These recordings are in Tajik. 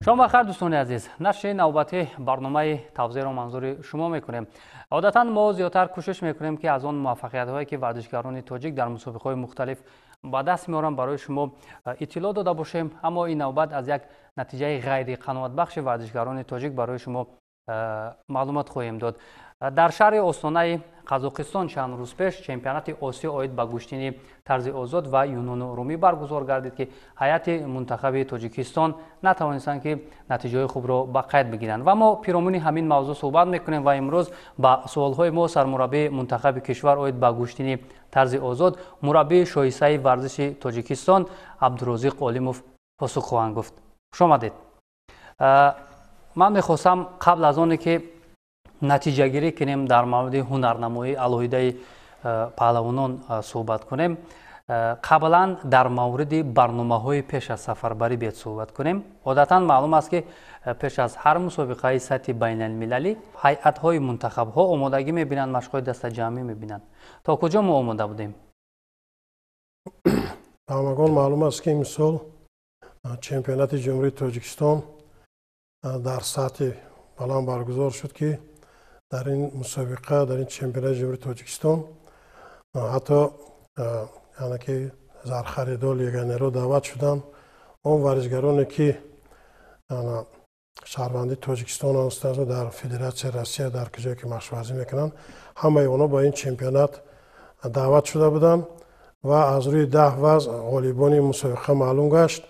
Шом бахайр, дӯстони азиз. Нашри навбатии барномаи тавзеҳро манзури шумо мекунем. Одатан мо зиёдтар кӯшиш мекунем, ки аз он муваффақиятҳое, ки варзишгарони тоҷик дар мусобиқаҳои мухталиф ба даст меоранд, барои шумо иттилоъ дода бошем. Аммо ин навбат аз як натиҷаи ғайриқаноатбахши варзишгарони тоҷик барои шумо маълумот хоҳем дод. Дар шаҳри Остонаи Қазоқистон чанд рӯз пеш чемпионати Осиё оид ба гӯштини тарзи озод ва юнону румӣ баргузор гардид, ки ҳайати мунтахаби Тоҷикистон натавонистанд, ки натиҷаҳои хубро ба қайд бигиранд. Ва мо пиромуни ҳамин мавзӯъ суҳбат мекунем ва имрӯз ба суолҳои мо сармураббии мунтахаби кишвар оид ба гӯштини тарзи озод, мураббии шоистаи варзиши Тоҷикистон Абдурозиқ Олимов посух хоҳанд гуфт. Хуш омадед. Ман мехостам, қабл аз оне ки натиҷагирӣ кунем, дар мавриди ҳунарнамоии алоҳидаи паҳлавонон суҳбат кунем. Қаблан дар мавриди барномаҳои пеш аз сафарбарӣ биёд суҳбат кунем. Одатан маълум аст, ки пеш аз ҳар мусобиқаи сатҳи байналмилалӣ ҳайатҳои мунтахабҳо омодагӣ мебинанд, машқҳои дастаҷамъӣ мебинанд. То куҷо мо омода будем? Ба ҳамагон маълум аст, ки имсол чемпионати Ҷумҳурии Тоҷикистон дар сатҳи баланд баргузор шуд, ки дар ин мусобиқа, дар ин чемпионати Ҷумҳурии Тоҷикистон ҳатто яъне ки зархаридо, легионерҳо даъват шуданд. Он варзишгароне, ки шаҳрванди Тоҷикистон ҳастанд, дар Федератсияи Россия, дар куҷое ки машқварзӣ мекунанд, ҳамаи онҳо ба ин чемпионат даъват шуда буданд ва аз рӯи 10 вазн ғолибони мусобиқа маълум гашт.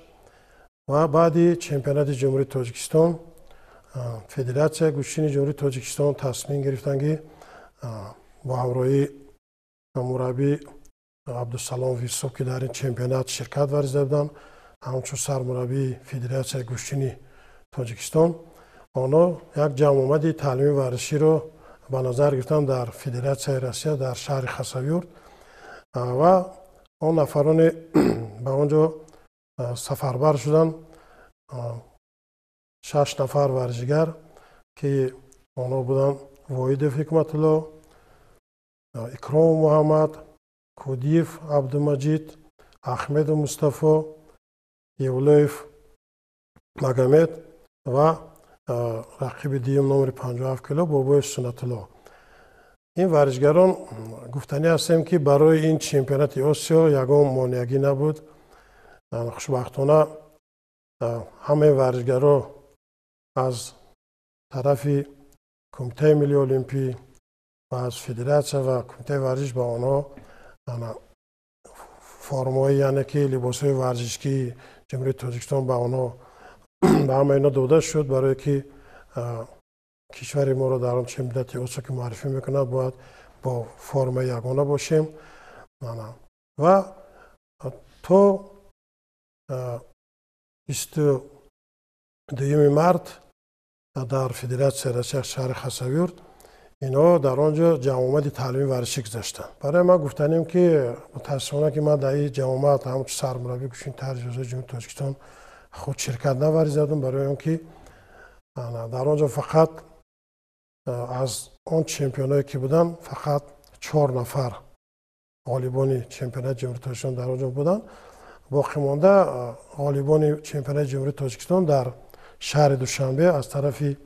Ва баъди чемпионати Ҷумҳурии Тоҷикистон Федератсияи гӯштини Ҷумҳурии Тоҷикистон тасмим гирифтанд, ки бо ҳамроҳии мураббӣ Абдусалом Вирсоб, ки дар ин чемпионат ширкат варзида буданд ҳамчун сармураббии Федератсияи гӯштини Тоҷикистон, онҳо як ҷамъомади таълимии варзиширо ба назар гирифтанд дар Федератсияи Россия, дар шаҳри Хасавюрт. Ва он нафароне ба он ҷо сафарбар шуданд, шаш нафар варзишгар, ки онҳо буданд Воҳидов Ҳикматулло, Икромов Муҳаммад, Кудиев Абдумаҷид, Ахмедов Мустафо, Евлоев Магомед ва рақиби дуюм, номери 57 кило, Бобоев Суннатулло. Ин варзишгарон, гуфтанӣ ҳастем, ки барои ин чемпионати Осиё ягон монеагӣ набуд. Хушбахтона, ҳамаи варзишгаро аз тарафи Кумитаи миллии олимпӣ ва аз федератсия ва кумитаи варзиш ба онҳо формаҳои, яъне ки либосҳои варзишкии Ҷумҳурии Тоҷикистон ба онҳо, ба ҳамаи инҳо дода шуд, барое ки кишвари моро дар он чемпионати Осиё ки муаррифӣ мекунад, бояд бо формаи ягона бошем. Ва то 22-юми март дар Федератсияи Россия, шаҳри Хасавюрт, инҳо дар он ҷо ҷамъомади таълимии варзишӣ гузаштанд. Барои ман гуфтанем, ки мутаассифона, ки ман дар ин ҷамъомад ҳамчун сармураббии гӯштини тарзи озоди Ҷумҳурии Тоҷикистон худ ширкат наварзидам, барои он ки дар он ҷо фақат аз он чемпионое ки буданд, фақат чор нафар ғолибони чемпионати Ҷумҳурии Тоҷикистон дар он ҷо буданд. Боқимонда ғолибони чемпионати Ҷумҳурии Тоҷикистон дар шаҳри Душанбе аз тарафи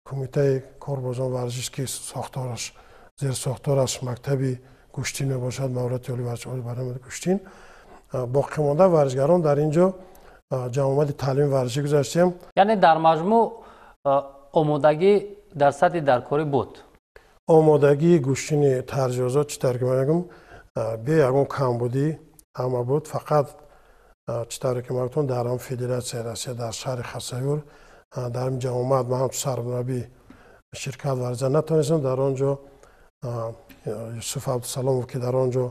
Кумитаи корбозон варзиш, ки сохтораш, зерсохтораш мактаби гӯштин мебошад, Маҳорати олии варзиши барои гӯштин, боқимонда варзишгарон дар ин ҷо ҷамъомади таълими варзишӣ гузаштем. Яъне дар маҷмӯъ омодагӣ дар сатҳи даркорӣ буд? Омодагии гӯштини тарзи озод, чӣ тавре ки ман мегӯм, бе ягон камбудӣ ҳама буд. Фақат, чӣ тавре ки ман гуфтам, дар ҳам Федератсияи Россия, дар шаҳри Хасавюрт, дар ин ҷамъомад ман ҳамчун сармураббӣ ширкат варзида натавонистам. Дар он ҷо Юсуф Абдусаломов, ки дар он ҷо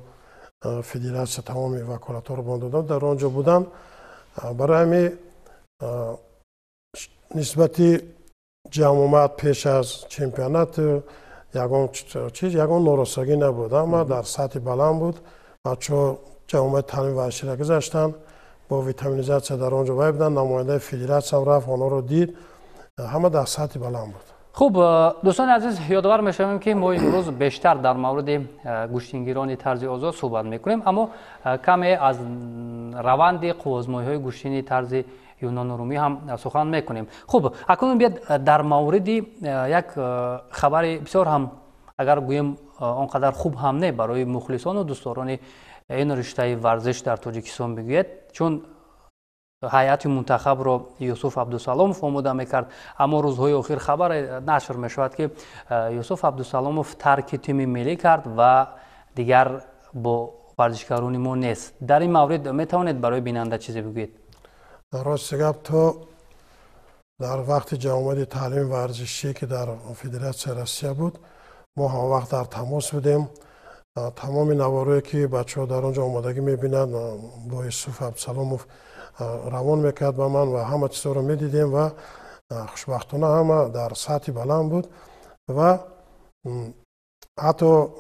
федератсия тамоми ваколатҳоро ба он доданд, дар он ҷо буданд. Барои ҳамин нисбати ҷамъомад пеш аз чемпионат ягон чиз, ягон норасогӣ набуд, ҳама дар сатҳи баланд буд. Бачаҳо ҷамъомади таълими варзиширо гузаштанд, бо витаминизатсия дар он ҷо вай буданд. Намояндаи федератсиям рафт, онҳоро дид, ҳама дар сатҳи баланд буд. Хуб, дӯстони азиз, ёдовар мешавем, ки мо имрӯз бештар дар мавриди гӯштингирони тарзи озод суҳбат мекунем, аммо каме аз раванди қувваозмоиҳои гӯштини тарзи юнону румӣ ҳам сухан мекунем. Хуб, акнун биёд дар мавриди як хабари бисёр ҳам, агар гӯем, он қадар хуб ҳам не барои мухлисону дӯстдорони ин риштаи варзиш дар Тоҷикистон бигӯед, чун ҳайати мунтахабро Юсуф Абдусаломов омода мекард, аммо рӯзҳои охир хабаре нашр мешавад, ки Юсуф Абдусаломов тарки тими миллӣ кард ва дигар бо варзишгарони мо нест. Дар ин маврид метавонед барои бинанда чизе бигӯед? Рости гап, то дар вақти ҷамъомади таълими варзишӣ, ки дар Федератсияи Россия буд, мо ҳамавақт дар тамос будем. Тамоми наворое, ки бачаҳо дар он ҷо омодагӣ мебинанд, бо Юсуф Абдусаломов равон мекард ба ман ва ҳама чизҳоро медидем ва хушбахтона ҳама дар сатҳи баланд буд. Ва ҳатто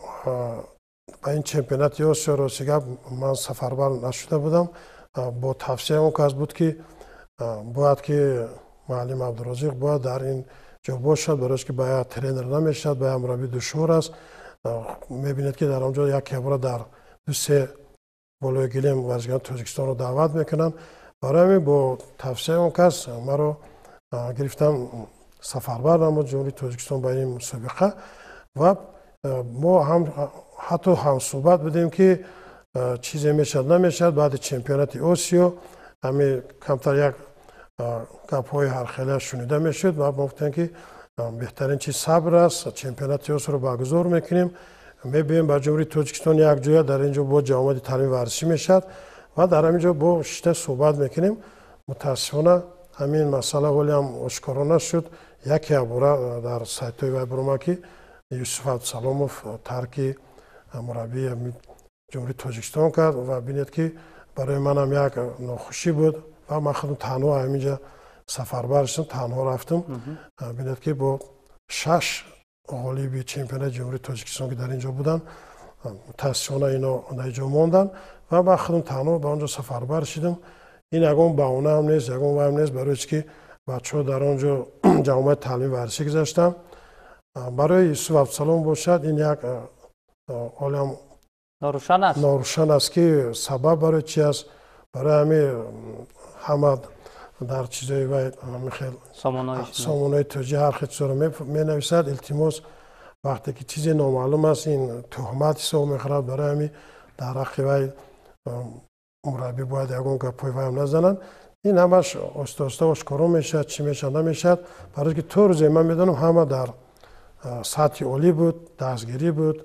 ба ин чемпионати Осиё, рости гап, ман сафарбар нашуда будам. Бо тавсияи он кас буд, ки бояд ки муаллим Абдурозиқ бояд дар ин ҷо бошад, барои ки ба як тренер намешавад, ба як мураббӣ душвор аст. Мебинед, ки дар он ҷо як ябора дар ду-се болои гилем варзишгарони Тоҷикистонро даъват мекунанд. Барои ҳамин бо тавсияи он кас маро гирифтан, сафарбар намуд Ҷумҳурии Тоҷикистон ба ин мусобиқа. Ва мо ҳам ҳатто ҳамсӯҳбат будем, ки чизе мешавад, намешавад. Баъди чемпионати Осиё ҳами камтар як гапҳои ҳархела шунида мешуд ва мо гуфтем, ки беҳтарин чиз сабр аст, чемпионати Осиёро баргузор мекунем, мебием ба Ҷумҳурии Тоҷикистон, якҷоя дар ин ҷо бо ҷамъомади таълими варзишӣ мешавад ва дар ҳамин ҷо бо шишта суҳбат мекунем. Мутаассифона, ҳамин масъала ҳоле ҳам ошкоро нашуд. Яке якбора дар сайтҳои вай баромад, ки Юсуф Абдусаломов тарки мураббии Ҷумҳурии Тоҷикистон кард. Ва бинед, ки барои манам як нохушӣ буд ва ман худам танҳо ҳамин ҷа сафарбар шудам, танҳо рафтам. Бинед, ки бо шаш ғолиби чемпионати Ҷумҳурии Тоҷикистон, ки дар ин ҷо буданд, мутаассифона ино дар ин ҷо монданд ва ман худам танҳо ба он ҷо сафарбар шудам. Ин ягон баҳона ҳам нест, ягон вайам нест, барои чи ки бачаҳо дар он ҷо ҷамъомади таълими варзишӣ гузаштанд. Барои Юсуф Абдусалом бошад, ин як олам норӯшан аст. Норӯшан аст, ки сабаб барои чи аст. Барои ҳамин ҳама дар чизои вай хел сомонаҳои тоҷӣ ҳар хел чизоро менависад. Илтимос, вақте ки чизе номаълум аст, ин туҳмат ҳисоб мехӯрад. Барои ҳамин дар ҳаққи вай мураббӣ бояд ягон гапҳои вайам назананд. Ин ҳамаш оҳиста оҳиста ошкоро мешавад, чӣ мешавад, намешавад, барое ки то рӯзе ман медонам, ҳама дар сатҳи олӣ буд, дастгирӣ буд,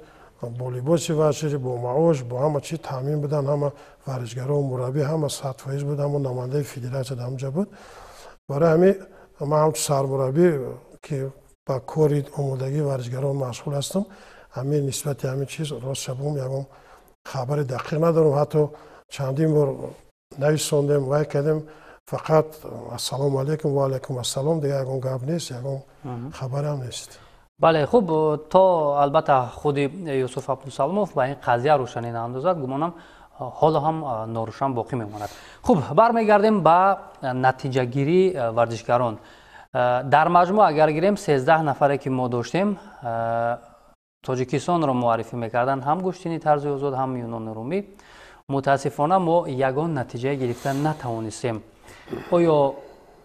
бо либоси варзишӣ, бо маош, бо ҳама чиз таъмин буданд. Ҳама варзишгаро, мураббӣ ҳама 100% буд, ҳама намояндаи федератсия дар ҳамҷа буд. Барои ҳамин ман ҳамчун сармураббӣ, ки ба кори омодагии варзишгарон машғул ҳастам, ҳамин нисбати ҳамин чиз, рост шабум, ягон хабари дақиқ надорам. Ҳатто чандин бор нависондем, вай кардем, фақат ассалому алайкум ва алайкум ассалом, дигар ягон гап нест, ягон хабарам нест. Бале, хуб, то албатта худи Юсуф Абдусаломов ба ин қазия рӯшанӣ наандозад, гумонам, ҳоло ҳам норӯшан боқӣ мемонад. Хуб, бармегардем ба натиҷагирии варзишгарон. Дар маҷмӯъ агар гирем, 13 нафаре, ки мо доштем, Тоҷикистонро муаррифӣ мекарданд, ҳам гӯштини тарзи озод, ҳам юнону румӣ, мутаассифона мо ягон натиҷае гирифта натавонистем. Оё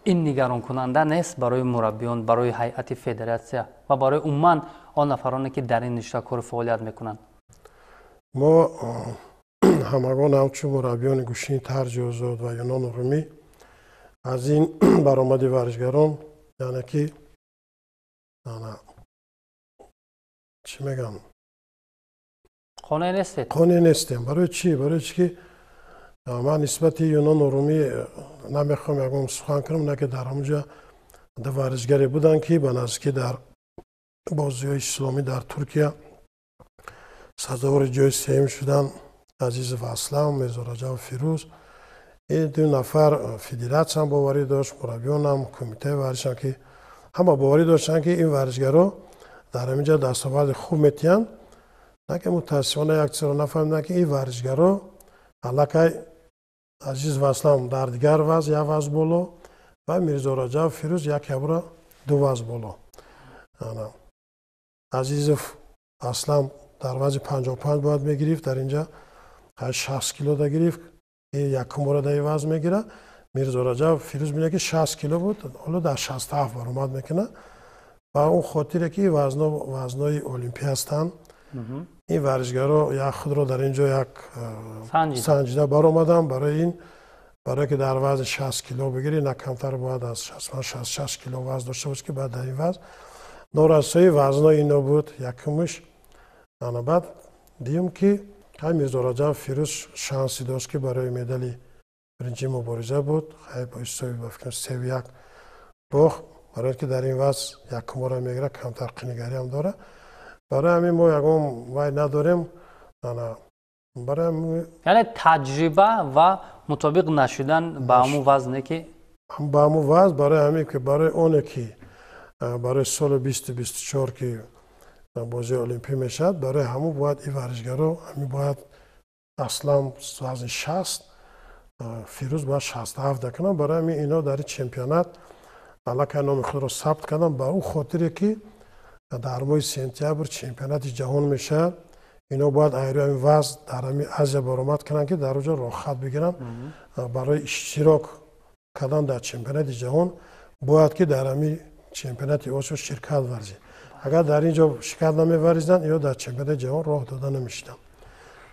ин нигаронкунанда нест барои мураббиён, барои ҳайати федератсия ва барои умуман он нафароне, ки дар ин ришта кору фаъолият мекунанд? Мо ҳамагон ҳамчун мураббиёни гӯштини тарзи озод ва юнону румӣ аз ин баромади варзишгарон, яъне ки чӣ мегӯям, қонеъ нестед? Қонеъ нестем. Барои чӣ? Барои чӣ ки ман нисбати юнону румӣ намехоҳам ягон сухан кунам, на ки дар ҳамонҷа ду варзишгаре буданд, ки ба наздикӣ дар бозиҳои исломӣ дар Туркия сазовори ҷои сеюм шуданд: Азизов Аслам, Мирзораҷабов Фирӯз. Ин ду нафар федератсиям боварӣ дошт, мураббиёнам, кумитаи варзишам, ки ҳама боварӣ доштанд, ки ин варзишгаро дар ҳамин ҷо дастоварди хуб метиҳанд. Лекин мутаассифона як чизро нафаҳмиданд, ки ин варзишгаро аллакай Азизов Аслам дар дигар вазн, як вазн боло, ва Мирзораҷабов Фирӯз як ябра ду вазн боло. Азизов Аслам дар вазни 55 бояд мегирифт, дар инҷа 60 килода гирифт, якум бора дар ин вазн мегирад. Мирзо Раҷаб Фирӯз бина ки 60 кило буд, ҳоло дар 67 баромад мекунад. Ба он хотире ки вазнои олимпӣ ҳастанд, ин варзишгаро як худро дар ин ҷо як санҷида баромаданд. Барои ин, барое ки дар вазни 60 кило бигирӣ, на камтар бояд аз 65-66 кило вазн дошта бошӣ, ки баъд дар ин вазн норасоии вазнои ино буд якумш. Ана баъд дуюм ки ҳай Мирзо Раҷаб Фирӯз шанси дошт, ки барои медали биринҷӣ мубориза буд. Ҳай бо ҳисоби, ба фикрам, 3-1 бохт. Барое ки дар ин вазн якумора мегирад, камтар қинигариам дорад. Барои ҳамин мо ягон вай надорем. Ана барои Яъне таҷриба ва мутобиқ нашудан ба ҳамун вазне ки ба ҳамун вазн. Барои ҳамин ки барои оне ки барои соли 2024 ки бозии олимпӣ мешавад, барои ҳамун бояд ин варзишгаро ҳамин бояд аслан вазни 60, Фирӯз бояд 67 кунанд. Барои ҳамин ино дар ин чемпионат аллакай номи худро сабт карданд. Ба он хотире ки дар моҳи сентябр чемпионати ҷаҳон мешавад, ино бояд айрӯи ҳамин вазн дар ҳамин Азия баромад кунанд, ки дар оҷо роҳхат бигиранд. Барои иштирок кардан дар чемпионати ҷаҳон бояд ки дар ҳамин чемпионати Осиё ширкат варзид. Агар дар ин ҷо ширкат намеварзиданд, ино дар чемпионати ҷаҳон роҳ дода намешуданд.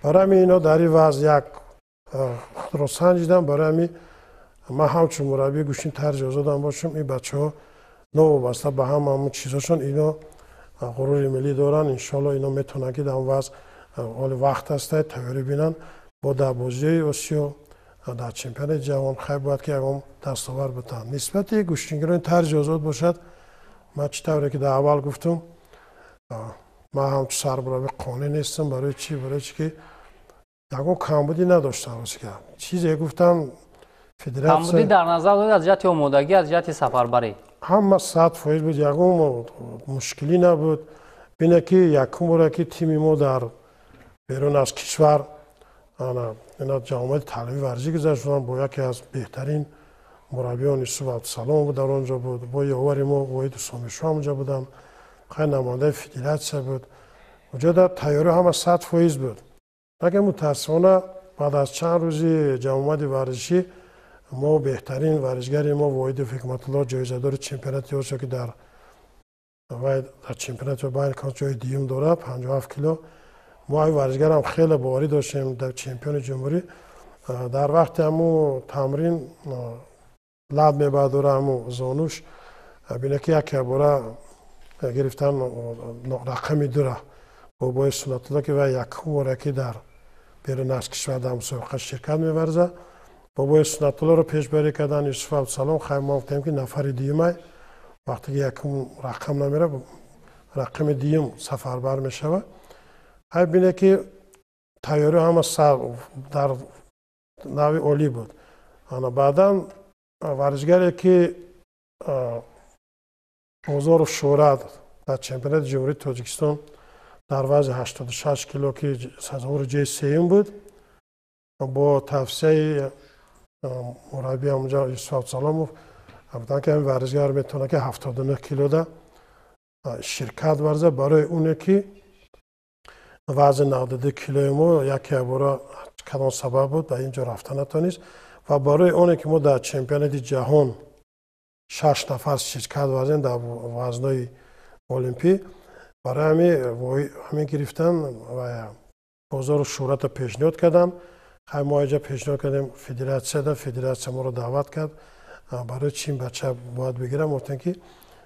Барои ҳамин ино дар ин вазн як худро санҷиданд. Барои ҳамин ман ҳамчун мураббии гӯштини тарзи озодам бошам, ин бачаҳо новобаста ба ҳама ҳамун чизошон ино ғурури миллӣ доранд. Иншоалло, ино метавонанд, ки дар он вазн ҳоли вақт аста, тайёрӣ бинанд, бо дар бозиҳои Осиё, дар чемпионати ҷаҳон хай бояд ки ягон дастовард бутанд. Нисбати гӯштингирони тарзи озод бошад, ман чӣ тавре ки дар аввал гуфтум, ман ҳамчун сармураббӣ қонеъ нестам. Барои чӣ? Барои чӣ ки ягон камбудӣ надоштам. Рости гап, чизе гуфтам, федератсия Камбудӣ дар назар доред аз ҷиҳати омодагӣ, аз ҷиҳати сафарбарӣ? Ҳама 100% буд, ягон мушкилӣ набуд. Бине ки якум бора ки тими мо дар берун аз кишвар ина ҷамъомади таълимӣ варзишӣ гузаштанд, бо яке аз беҳтарин мураббиён Юсуф Абдусаломов буд, дар он ҷо буд, бо ёвари мо Воҳиду Сомишо ҳамонҷо буданд, хай намояндаи федератсия буд. Оҷо дар тайёрӣ ҳама 100% буд. Лекин мутаассифона баъд аз чанд рӯзи ҷамъомади варзишӣ мо беҳтарин варзишгари мо Воҳидов Ҳикматулло, ҷоизадори чемпионати Осиё, ки дар вай дар чемпионати байни ҷои дуюм дорад, 57 кило, мо ай варзишгарам хеле боварӣ доштем, дар чемпиони ҷумҳурӣ, дар вақти ҳамун тамрин лаб мебардора ҳамун зонуш. Бине ки яке бора гирифтан рақами дура бобои Суннатулло, ки вай якум бора ки дар берун аз кишвар дар мусобиқа ширкат меварзад. Бобои Суннатуллоро пешбарӣ кардан. Юсуф Абдусалом, хай мо гуфтем ки нафари дуюмай, вақте ки якум рақам намера, рақами дуюм сафарбар мешавад. Ҳай бине ки тайёрӣ ҳама дар нави олӣ буд. Ана баъдан варзишгаре ки Бозоров Шӯҳрат дар чемпионати Ҷумҳурии Тоҷикистон дар вазни 86 кило, ки сазовори ҷои сеюм буд, бо тавсияи мураббӣ ҳамонҷо Юсуф Абдусаломов гуфтанд, ки ҳамин варзишгар метавонад, ки 79 килода ширкат варзад. Барои оне ки вазни 92 килои мо яке бора кадом сабаб буд, ба ин ҷо рафта натавонист ва барои оне ки мо дар чемпионати ҷаҳон шаш нафар ширкат варзем дар вазнои олимпӣ, барои ҳамин гирифтан ва Бозору Шӯҳрата пешниҳод кардам. Хай мо инҷа пешниҳод кардем федератсияда, федератсия моро даъват кард, барои чи ин бача бояд бигирам. Гуфтем, ки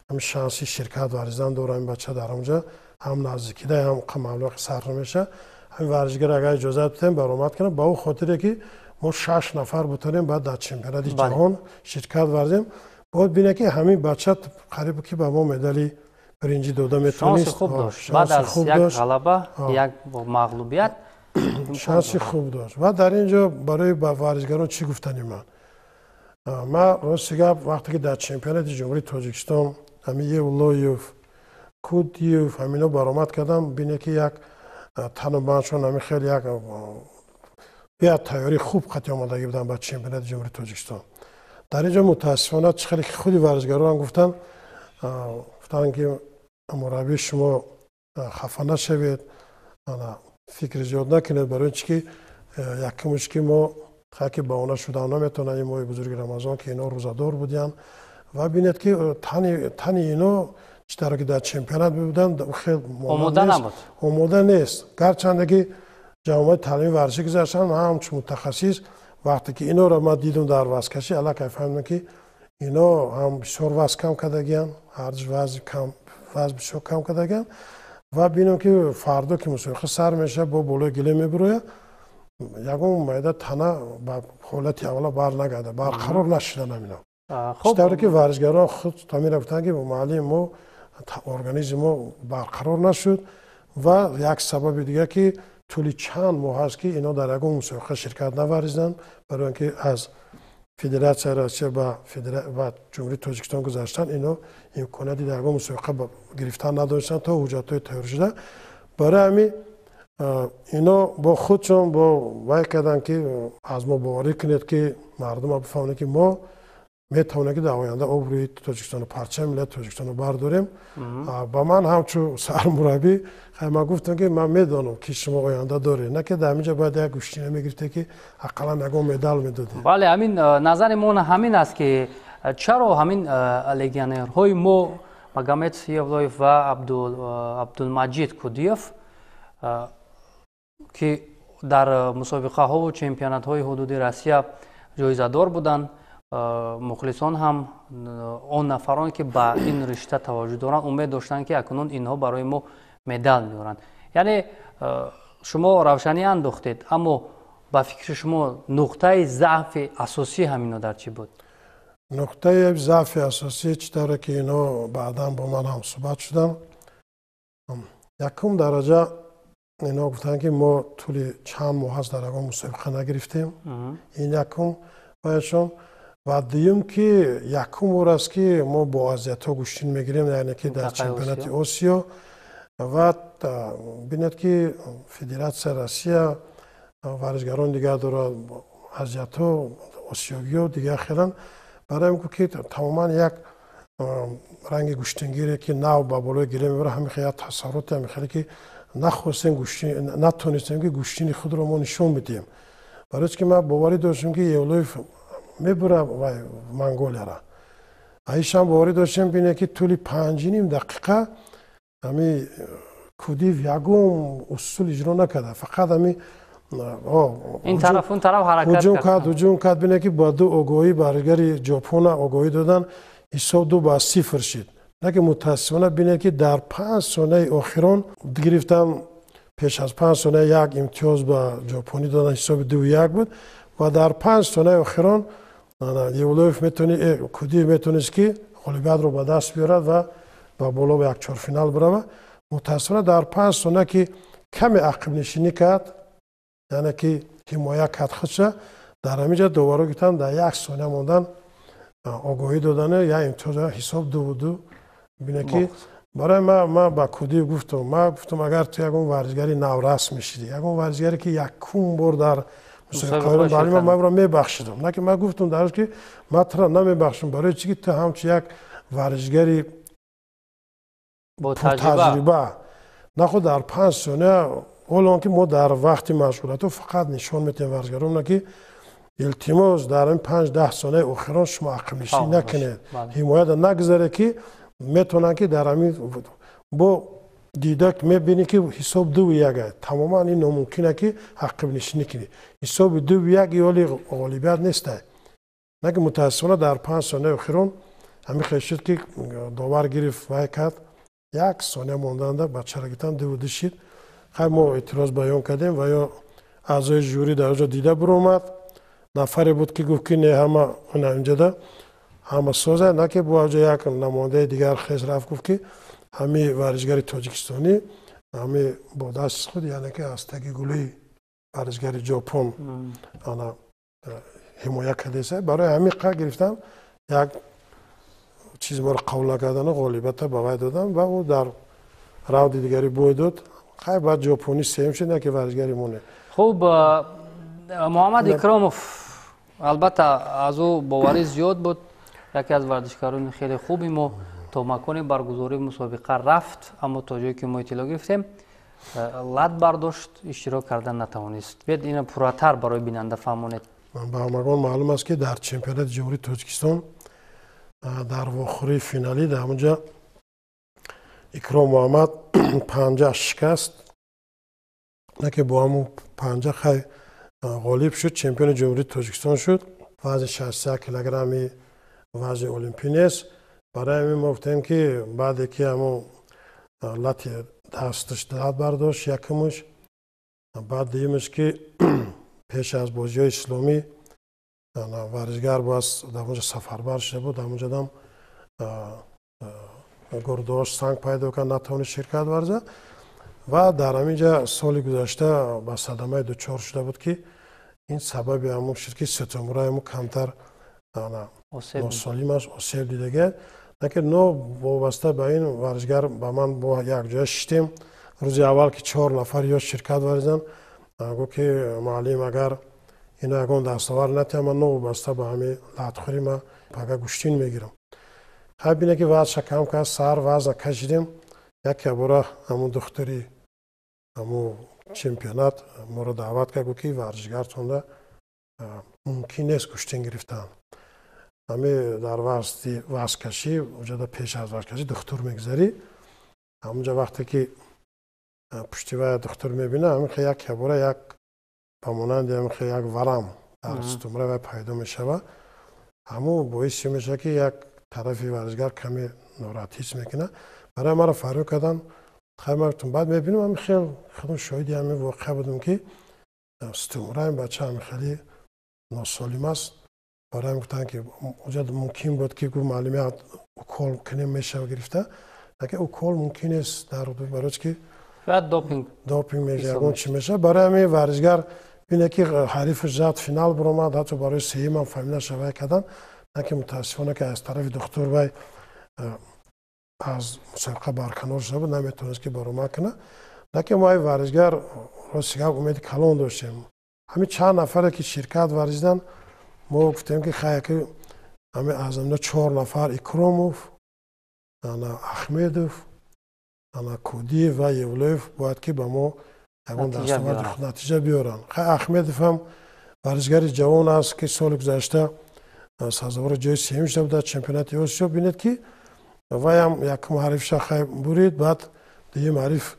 ҳамин шанси ширкат варзидан дорам ин бача дар онҷа, ҳам наздикида, ҳам маблағи сарф намешавад. Ҳамин варзишгар агар иҷозат бидем, баромад кунам, ба он хотире ки мо шаш нафар бутонем баъд дар чемпионати ҷаҳон ширкат варзем. Бояд бине ки ҳамин бача қариб ки ба мо медали биринҷӣ дода метавонист. Шанси хуб дошт баъд аз як ғалаба, як мағлубият. Шанси хуб дошт. Ва дар ин ҷо барои ба варзишгарон чӣ гуфтани ман? Ман рости гап, вақте ки дар чемпионати Ҷумҳурии Тоҷикистон ҳамин Евлоев, Кудиев, ҳамино баромад кардам, бине ки як тану баншон ҳамин хеле як як тайёрии хуб қатъи омодагӣ буданд ба чемпионати Ҷумҳурии Тоҷикистон. Дар ин ҷо мутаассифона чӣ хеле ки худи варзишгарон гуфтанд, ки мураббии шумо хафа нашавед, фикри зиёд накунед, барои чи ки якумш ки мо Ки баҳона шуда наметавонанд ин моҳи бузурги Рамазон, ки ино рӯзадор буданд. Ва бинед, ки тани ино чӣ тавре ки дар чемпионат мебуданд, хел омода набуд. Омода нест. Гарчанде ки ҷамъомади таълими варзишӣ гузаштанд, ман ҳамчун мутахассис, вақте ки иноро ман дидум дар вазкашӣ, аллакай фаҳмидам, ки ино ҳам бисёр вазн кам кардагиянд, ҳардуш вазн кам, вазн бисёр кам кардагиянд. Ва бинам, ки фардо ки мусобиқа сар мешавад, бо болои гилем мебурояд, ягон майда тана ба ҳолати аввала бар нагардад, барқарор нашудан ҳамино. Чӣ тавре ки варзишгарон худ тамира гуфтанд, ки муаллим, мо организми мо барқарор нашуд. Ва як сабаби дига, ки тӯли чанд моҳ аст, ки ино дар ягон мусобиқа ширкат наварзиданд, барои он ки аз Федератсияи Россия ба Ҷумҳурии Тоҷикистон гузаштанд, ино имконияти дар ягон мусобиқа гирифтан надоштанд то ҳуҷҷатҳои тайёр шуда. Барои ҳамин ино бо худшон бо вай карданд, ки аз мо боварӣ кунед, ки мардума бифаҳмонед, ки мо метавонем, ки дар оянда обрӯи Тоҷикистону парчами миллати Тоҷикистоно бардорем. Ба ман ҳамчун сармураббӣ, ман гуфтам, ки ман медонам, ки шумо оянда доред, на ки дар ҳамин ҷо бояд як гӯштина мегирифте, ки ақаллан ягон медал медодем. Бале, ҳамин назари мо ҳамин аст, ки чаро ҳамин легионерҳои мо, Магомед Евлоев ва Абдулмаҷид Кудиев, ки дар мусобиқаҳову чемпионатҳои ҳудуди Россия ҷоизадор буданд, мухлисон ҳам, он нафароне, ки ба ин ришта таваҷҷӯҳ доранд, умед доштанд, ки акнун инҳо барои мо медал меоранд. Яъне шумо равшанӣ андохтед, аммо ба фикри шумо нуқтаи заъфи асосӣ ҳамино дар чӣ буд? Нуқтаи заъфи асосӣ, чӣ тавре ки ино баъдан бо ман ҳамсӯҳбат шуданд, якум дараҷа ино гуфтанд, ки мо тӯли чанд моҳ аст дар ягон мусобиқа нагирифтем, ин якум ваяшон. Ва дуюм, ки якум бор аст, ки мо бо азиятҳо гӯштин мегирем, яъне ки дар чемпионати Осиё. Ва бинед, ки Федератсияи Россия варзишгарони дигар дорад, азиятҳо, осиёгиҳо дигар хеланд. Барои ин ки тамоман як ранги гӯштингире, ки нав ба болои гилем мебарад, ҳамин хел як тасарруте, ҳамин хеле ки нахостем гӯштин, натонистем, ки гӯштини худро мо нишон бидиҳем. Барои ки ман боварӣ доштем, ки Евлоев мебура вай Монголияра, аишам боварӣ доштем. Бине, ки тӯли 5,5 дақиқа ҳами Кудиев ягон усул иҷро накарда, фақат ҳами ин тараф, он тараф ҳаракат. Ҳуҷум кард, ҳуҷум кард. Бине, ки ба ду огоҳӣ варзишгари Ҷопона огоҳӣ додан, ҳисоб 2-0 шид. На ки мутаассифона, бинед, ки дар 5 сонияи охирон гирифтан, пеш аз 5 сония як имтиёз ба ҷопонӣ додан, ҳисоби 2-1 буд. Ва дар 5 сонияи охирон Евлоев метони, Кудиев метонист, ки ғолибиятро ба даст биёрад ва ба боло, ба як чорфинал бирава. Мутаассифона, дар 5 сония, ки каме ақибнишинӣ кард, яъне ки ҳимоя кард худша, дар ҳамин ҷо доваро гуфтанд, дар як сония мондан огоҳӣ додану як имтиёз, ҳисоб 2-2. Бине, ки барои ман ба Кудиев гуфтам, ман гуфтам, агар ту ягон варзишгари наврас мешидӣ, ягон варзишгаре, ки якум бор дар мусобиқаҳои барои ман ро мебахшидам. На ки ман гуфтам дар ки ман туро намебахшам, барои чи ки ту ҳамчун як варзишгари пуртаҷриба наход дар 5 сония. Ҳоло он ки мо дар вақти машғулиятҳо фақат нишон метиҳем варзишгарона, ки илтимос, дар ин 5-10 сонияи охирон шумо ақибнишинӣ накунед, ҳимояда нагузаред, ки метавонанд, ки дар ҳамин бо дида мебинӣ, ки ҳисоб 2-1 аст, тамоман ин номумкин ки ақибнишинӣ кунӣ. Ҳисоби 2-1 ёли ғолибият нестай. На ки мутаассифона, дар 5 сонияи охирон ҳамин хел шуд, ки довар гирифт, вай кард, як сония монданда ба чарагитан 2-2 шид. Хай, мо эътироз баён кардем ва ё аъзои жюри дар оҷо дида буромад. Нафаре буд, ки гуфт, ки не, ҳама инҷода ҳама соза. На ки бо оҷо як намояндаи дигар хес рафт, гуфт, ки ҳами варзишгари тоҷикистонӣ ҳами бо дасти худ, яъне ки аз таги гулӯи варзишгари Ҷопон ана ҳимоя кардеса. Барои ҳамин қа гирифтан, як чиз моро қабул накардану ғолибията ба вай додан ва ӯ дар раунди дигари бой дод. Хай, баъд ҷопонӣ сеюм шуд, на ки варзишгари мо не. Хуб, Муҳаммад Икромов, албатта, аз ӯ боварӣ зиёд буд, яке аз варзишгарони хеле хуби мо то макони баргузории мусобиқа рафт, аммо то ҷое ки мо иттилоъ гирифтем, лат бардошт, иштирок кардан натавонист. Биёд, ина пурратар барои бинанда фаҳмонед. Ба ҳамагон маълум аст, ки дар чемпионати Ҷумҳурии Тоҷикистон дар вохӯрии финалӣ дар ҳамунҷа Икром Муҳаммад панҷа шикаст, наки бо ҳамун панҷа хай ғолиб шуд, чемпиони Ҷумҳурии Тоҷикистон шуд. Вазни 61 килограмми вазни олимпӣ нест. Барои ҳамин мо гуфтем, ки баъде ки ҳамун лати дасташ лат бардошт якумаш, баъд дуюмаш, ки пеш аз бозиҳои исломӣ варзишгар бояд дар онҷа сафарбар шуда буд, дар онҷадам гурдош санг пайдо кард, натавонист ширкат варзад. Ва дар ҳамин ҷа соли гузашта ба садамаи дучор шуда буд, ки ин сабаби ҳамун шуд, ки сутунмӯраи ҳамун камтар носолим аст, осеб дидагиаст. Лекин но вобаста ба ин варзишгар ба ман бо якҷоя шиштем. Рӯзи аввал, ки чор нафар ё ширкат варзиданд, гуфт, ки муаллим, агар ино ягон дастовард натиҳам, ман новобаста ба ҳамин латхӯрӣ ман пага гӯштин мегирам. Хай, бине, ки вазша кам кард, саҳар вазна кашидем, яке бора ҳамун духтури ҳамун чемпионат моро даъват кард, гуфт, ки варзишгартонда мумкин нест гӯштин гирифтан. Ҳами дар вазни вазкашӣ, уҷада пеш аз вазкашӣ духтур мегузарӣ. Ҳамунҷа вақте ки пушти вая духтур мебина, ҳамин хел як ябора як ба монанди ҳамин хел як варам дар сутунмӯраи вай пайдо мешавад. Ҳамун боиси мешавад, ки як тарафи варзишгар каме нороҳат ҳис мекунад. Барои маро фарёд карданд. Хай, ман гуфтам, баъд мебинам, ҳамин хел худам шоҳиди ҳамин воқеа будам, ки сутунмӯраи ин бача ҳамин хеле носолим аст. Барои ҳамин гуфтанд, ки уҷа мумкин буд, ки гуфт муаллим, як укол кунем, мешава гирифта, лекин укол мумкин нест дар барои ки шояд допинг допинг ягон чӣ мешавад. Барои ҳамин варзишгар бине, ки ҳарифаш зад, финал баромад, ҳатто барои сеюмам фамилияша вай кардан, лекин мутаассифона, ки аз тарафи духтур вай аз мусобиқа барканор шуда буд, наметавонист, ки баромад кунад. Лекин мо ай варзишгар рости гап умеди калон доштем. Ҳамин чанд нафаре, ки ширкат варзиданд, мо гуфтем, ки хай, ки ҳамин аз ҳамина чор нафар, Икромов, ана Ахмедов, ана Кудиев ва Евлоев, бояд ки ба мо ягон дастоварди худ натиҷа биёранд. Хай, Ахмедов ҳам варзишгари ҷавон аст, ки соли гузашта сазовори ҷои сеюм шуда буд дар чемпионати Осиё. Бинед, ки вайам якум ҳарифша хай бурид, баъд дуюм ҳариф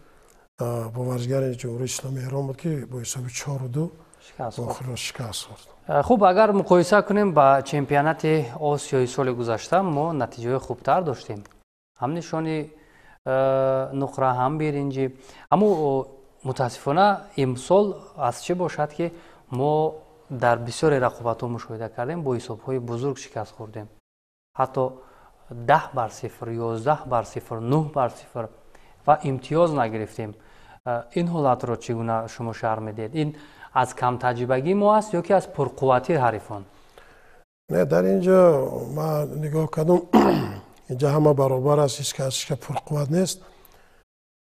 бо варзишгари Ҷумҳурии Исломии Эрон буд, ки бо ҳисоби 4-2 охирро шикаст хӯрд. Хуб, агар муқоиса кунем ба чемпионати Осиёи соли гузашта, мо натиҷаҳои хубтар доштем, ҳам нишони нуқра, ҳам биринҷӣ. Аммо мутаассифона имсол аз чӣ бошад, ки мо дар бисёре рақобатҳо мушоҳида кардем, бо ҳисобҳои бузург шикаст хӯрдем, ҳатто 10-0, 11-0, 9-0 ва имтиёз нагирифтем. Ин ҳолатро чӣ гуна шумо шарҳ медиҳед? Ин аз камтаҷрибагии мо аст ё ки аз пурқувватии ҳарифон? Не, дар ин ҷо ман нигоҳ кардам, инҷа ҳама баробар аст, ҳеҷ кас ҳеҷ пурқувват нест.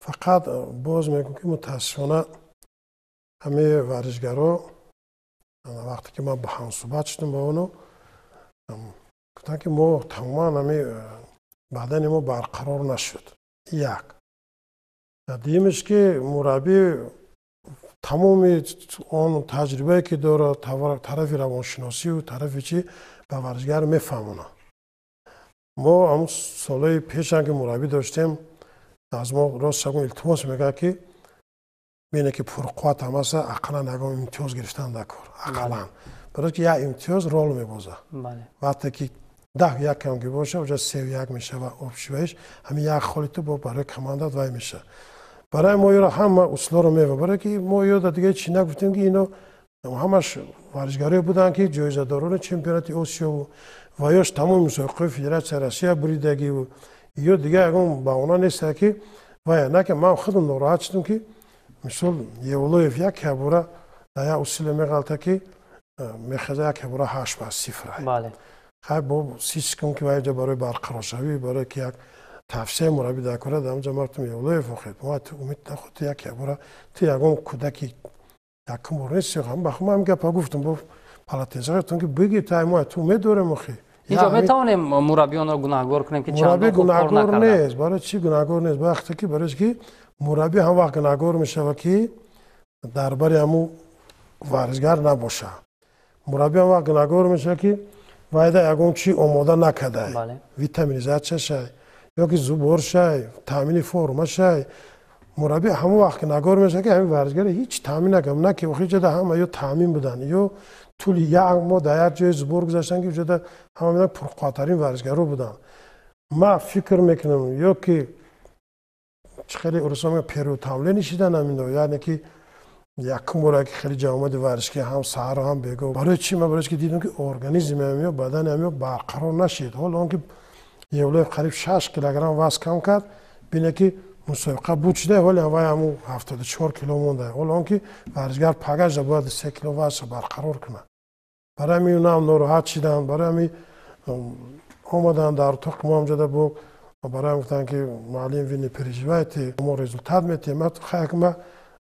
Фақат боз мегӯм, ки мутаассифона ҳамаи варзишгаро, вақте ки ман ба ҳамсӯҳбат шудам бо оно, гуфтанд, ки мо тамоман ҳами бадани мо барқарор нашуд, як. Дуюмеш, ки мураббӣ тамоми он таҷрибае, ки дорад, тарафи равоншиносию тарафи чӣ, ба варзишгар мефаҳмонад. Мо ҳамун солҳои пешам, ки мураббӣ доштем, аз мо рост ягон илтимос мекард, ки бине, ки пурқувват ҳам аста, ақаллан ягон имтиёз гирифтан дар кор, ақаллан, барои ки як имтиёз рол мебозад. Вақте ки 10-1 ам ки боша, уҷа 3-1 мешава общий ваиш, ҳамин як холи ту бо барои командат вай мешава. Барои мо ёро ҳама усулҳоро мева, барое ки мо ёда дига чӣ нагуфтем, ки ино ҳамаш варзишгарое буданд, ки ҷоизадорони чемпионати Осиёву ва ёш тамоми мусобиқаҳои Федератсияи Россия буридагиву ё дига ягон баҳона неста, ки вая на. Ки ман худам нороҳат шудам, ки мисол Евлоев як ябора дар як усуле меғалта, ки мехеза, як ябора 8-0. Хай, бо 30 секунд, ки вайҷа барои барқароршавӣ, барое ки як тавсияи мураббӣ дар кора, дар онҷа ман гуфтам: «Евлоев, охир мо ту умед наход, ту як ябора, ту ягон кӯдаки якум бор нести». Ба худам ҳам гапа гуфтам, бо полотенце гуфтам, ки бигир, тай мо ту умед дорем охир. Инҷо метавонем мураббиёнро гунаҳгор кунем, ки мураббӣ гунаҳгор нест. Барои чӣ гунаҳгор нест? Вақте ки, барои ки мураббӣ ҳам вақт гунаҳгор мешавад, ки дар бари ҳамун варзишгар набошад. Мураббӣ ҳам вақт гунаҳгор мешавад, ки вайда ягон чи омода накардай, витаминизатсия шай ё ки зубор шай, таъмини форма шай. Мураббӣ ҳамон вақт гунаҳгор мешавад, ки ҳамин варзишгаро ҳеҷ таъмин накард. На ки охир ҷода ҳама ё таъмин буданд, ё тӯли як моҳ дар як ҷои зубор гузаштанд, ки ҷода ҳама пурқувваттарин варзишгаро буданд. Ман фикр мекунам, ё ки хеле урусо мегӯянд, переутомление шидан ҳамино, яъне ки якум бора ки хеле ҷамъомади варзишӣ ҳам саҳару ҳам бегоҳ. Барои чӣ? Ман барои ки дидам, ки организми ҳамиё, бадани ҳамиё барқарор нашид. Ҳоло он ки Евлоев қариб 6 килограмм вазн кам кард, бине ки мусобиқа буд шуда, ҳоле вай ҳамун 74 кило монда. Ҳоло он ки варзишгар пагажда бояд 3 кило вазнша барқарор кунад. Барои ҳамин унам нороҳат шиданд. Барои ҳамин омаданд дар утоқи мо ҳамҷода бо бароям гуфтанд, ки муаллим, вы не переживайте, мо результат метиҳем. Хайр, ма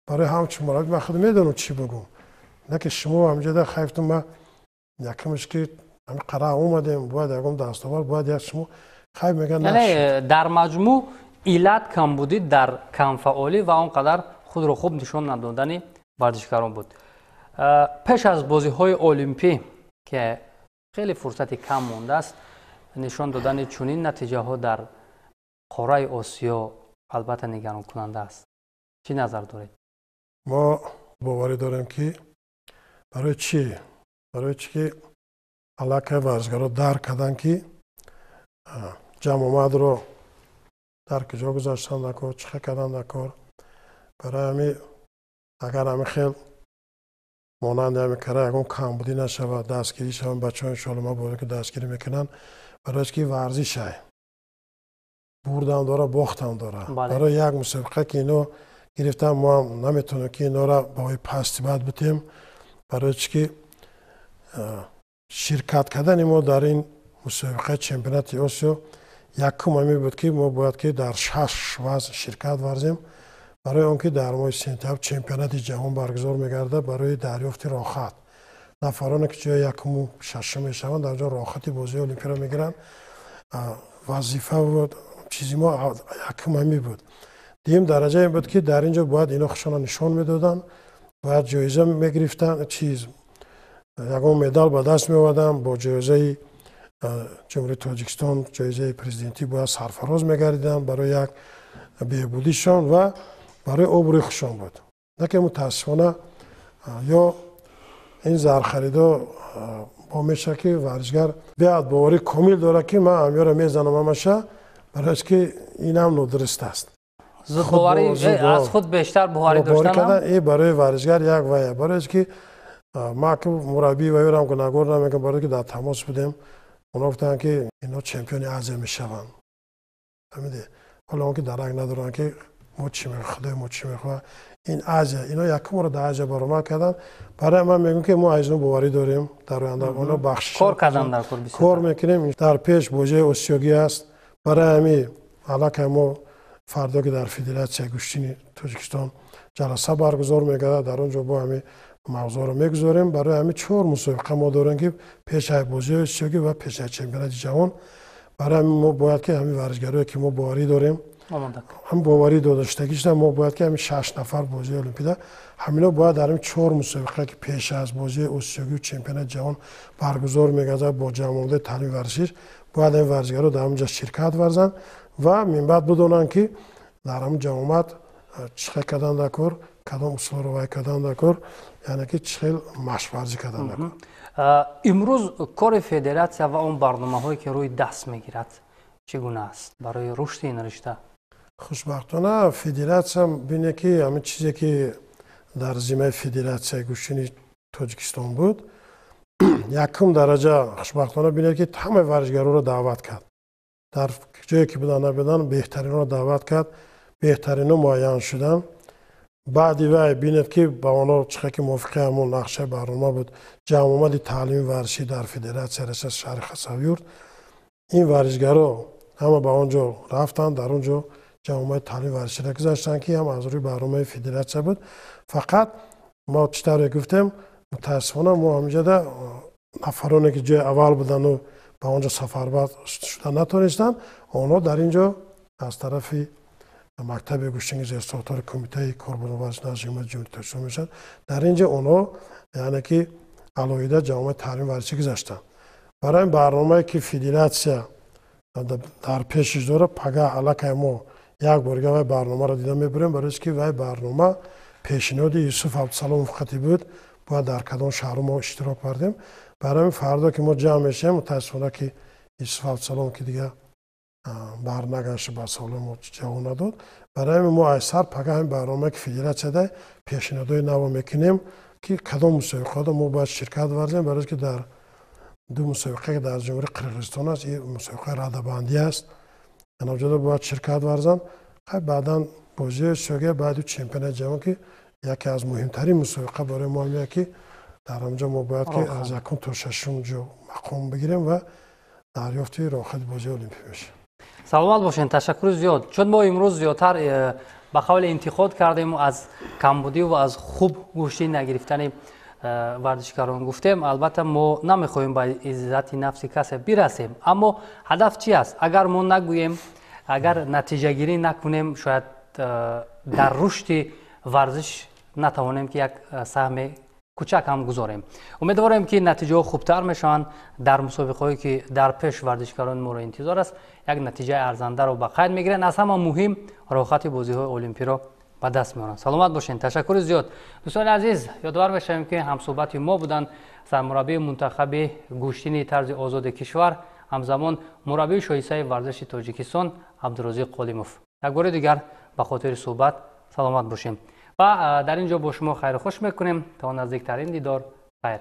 барои ҳамчун мураббӣ ман худ медонам, чӣ бигӯм, на ки шумо ҳамҷода. Хайр, гуфтам, ма якумш ки ҳами қара омадем, бояд ягон дастовард бояд як шумо. Хайр, мегӯянд. Яъне дар маҷмӯъ иллат камбудӣ дар камфаъолӣ ва он қадар худро хуб нишон надодани варзишгарон буд. Пеш аз бозиҳои олимпӣ, ки хеле фурсати кам мондааст, нишон додани чунин натиҷаҳо дар қораи Осиё албатта нигаронкунанда аст. Чӣ назар доред? Мо боварӣ дорем, ки барои чӣ? Барои чӣ ки аллакай варзишгаро дарк карданд, ки ҷамъомадро дар куҷо гузаштан дар кор, чӣ хел кардан дар кор. Барои ҳамин агар ҳамин хел монанди ҳамин кара ягон камбудӣ нашавад, дастгирӣ шаванд бачаҳо, иншоалло, ман боварӣ ки дастгирӣ мекунанд. Барои ки варзишай бурдам дора, бохтам дора. Барои як мусобиқа ки ино гирифтан, мо ҳам наметавонем, ки инора баҳои пасти бад битем. Барои чӣ ки ширкат кардани мо дар ин мусобиқаи чемпионати Осиё якум ҳамин буд, ки мо бояд ки дар шаш вазн ширкат варзем, барои он ки дар моҳи сентябр чемпионати ҷаҳон баргузор мегардад. Барои дарёфти роҳхат, нафароне ки ҷои якуму шашум мешаванд, дар ҷо роҳхати бозии олимпиро мегиранд. Вазифа чизи мо якум ҳамин буд. Дуюм дараҷа ин буд, ки дар ин ҷо бояд ино худшонро нишон медоданд, бояд ҷоиза мегирифтанд, чиз, ягон медал ба даст меоварданд, бо ҷоизаи Ҷумҳурии Тоҷикистон, ҷоизаи президентӣ бояд сарфароз мегардиданд, барои як беҳбудишон ва барои обрӯи худшон буд. На ки мутаассифона ё ин зархаридо бо мешавад, ки варзишгар беҳад боварӣ комил дорад, ки ман ҳамёро мезанам ҳамаша. Барои ки инам нодуруст аст. Аз худ бештар боварӣ доштан. И барои варзишгар як вая. Барои ки ман ки мураббии ваёрам гунаҳгор намекунам, барои ки дар тамос будем, онҳо гуфтанд, ки инҳо чемпиони Азия мешаванд. Фаҳмидӣ? Ҳоло он ки дарак надоранд, ки мо чӣ, худои мо чӣ мехоҳад. Ин Азия, ино якум бора дар Азия баромад карданд. Барои ман мегӯям, ки мо аз ино боварӣ дорем, дар оянда оно бахшиш кор кардан дар кор. Кор мекунем. Дар пеш бозиҳои осиёгӣ аст. Барои ҳамин аллакай мо фардо, ки дар Федератсияи гӯштини Тоҷикистон ҷаласа баргузор мегардад, дар он ҷо бо ҳамин мавзӯъро мегузорем. Барои ҳамин чор мусобиқа мо дорем, ки пешаи бозиҳои осиёгӣ ва пешаи чемпионати ҷаҳон. Барои ҳамин мо бояд ки ҳамин варзишгарое ки мо боварӣ дорем, ҳам боварӣ додашудагишда, мо бояд ки ҳамин шаш нафар бозии олимпида, ҳамино бояд дар ҳамин чор мусобиқа, ки пеш аз бозии осиёгию чемпионати ҷаҳон баргузор мегардад бо ҷамъомадаи таълими варзишиш, бояд ҳамин варзишгаро дар ҳамин ҷо ширкат варзанд ва минбаъд бидонанд, ки дар ҳамин ҷамъомад чӣ хел кардан дар кор, кадом усулҳоро вай кардан дар кор, яъне ки чӣ хел машқварзӣ кардан дар кор. Имрӯз кори федератсия ва он барномаҳое, ки рӯи даст мегирад, чӣ гуна аст барои рушди ин ришта? Хушбахтона, федератсия, бине ки ҳамин чизе ки дар зиммаи Федератсияи гӯштини Тоҷикистон буд, якум дараҷа, хушбахтона, бинед ки ҳамаи варзишгароро даъват кард. Дар ҷое ки будан набудан, беҳтаринро даъват кард, беҳтарино муайян шуданд. Баъди вай бинед, ки ба онҳо чӣ хел ки мувофиқи ҳамон нақшаи барнома буд, ҷамъомади таълими варзишӣ дар Федератсия Россия, шаҳри Хасавюрт, ин варзишгаро ҳама ба он ҷо рафтанд, дар он ҷо ҷамъомади таълими варзиширо гузаштанд, ки ҳам аз рӯи барномаи федератсия буд. Фақат мо чӣ тавре гуфтем, мутаассифона, мо ҳаминҷода нафароне ки ҷои аввал буданду ба он ҷо сафарбар шуда натонистанд, онҳо дар ин ҷо аз тарафи мактаби гӯштинги зерсохтори Кумитаи корбону варзиш назди Ҳукумати Ҷумҳурии Тоҷикистон мешавад. Дар ин ҷо онҳо, яъне ки Алоҳида ҷамъомади таълими варзишӣ гузаштанд. Барои ин барномае, ки федератсия дар пешиш дорад, пагаҳ аллакай мо як борига вай барномаро дида мебурем, барои ки вай барнома пешниҳоди Юсуф Абдусаломов хати буд, бояд дар кадом шаҳру мо иштирок кардем. Барои ҳамин фардо ки мо ҷамъ мешавем, мутаассифона, ки Юсуф Абдусаломов ки дига барнагашт, ба саволи мо ҷавоб надод. Барои ҳамин мо аз сар пага ҳамин барномае, ки федератсия пешниҳодҳои наво мекунем, ки кадом мусобиқаҳода мо бояд ширкат варзем, барои ки дар ду мусобиқа, ки дар Ҷумҳурии Қирғизистон аст, ин мусобиқаи радабандӣ аст, анаҷода бояд ширкат варзанд. Баъдан бозиҳои осиёгия, баъди чемпионати ҷаҳон, ки яке аз муҳимтарин мусобиқа барои мо ҳамин, ки дар ҳамҷо мо бояд ки аз якум то шашум ҷо мақом бигирем ва дарёфти роҳхати бозиҳои олимпӣ мешавем. Саломат бошед, ташаккури зиёд. Чун мо имрӯз зиёдтар ба қавли интиқод кардем, аз камбудӣ ва аз хуб гӯштӣ нагирифтани варзишгарон гуфтем. Албатта, мо намехоҳем ба иззати нафси касе бирасем, аммо ҳадаф чи аст? Агар мо нагӯем, агар натиҷагирӣ накунем, шояд дар рушди варзиш натавонем, ки як саҳми кӯчак ҳам гузорем. Умедворем, ки натиҷаҳо хубтар мешаванд. Дар мусобиқаҳое, ки дар пеш варзишгарони моро интизор аст, як натиҷаи арзандаро ба қайд мегиранд, аз ҳама муҳим роҳхати бозиҳои олимпиро ба даст меоранд. Саломат бошед, ташаккури зиёд. Дӯстони азиз, ёдовар мешавем, ки ҳамсӯҳбати мо буданд сармураббии мунтахаби гӯштини тарзи озоди кишвар, ҳамзамон мураббии шоистаи варзиши Тоҷикистон Абдурозиқ Қолимов. Як бори дигар ба хотири суҳбат саломат бошем ва дар ин ҷо бо шумо хайру хуш мекунем. То наздиктарин дидор, хайр.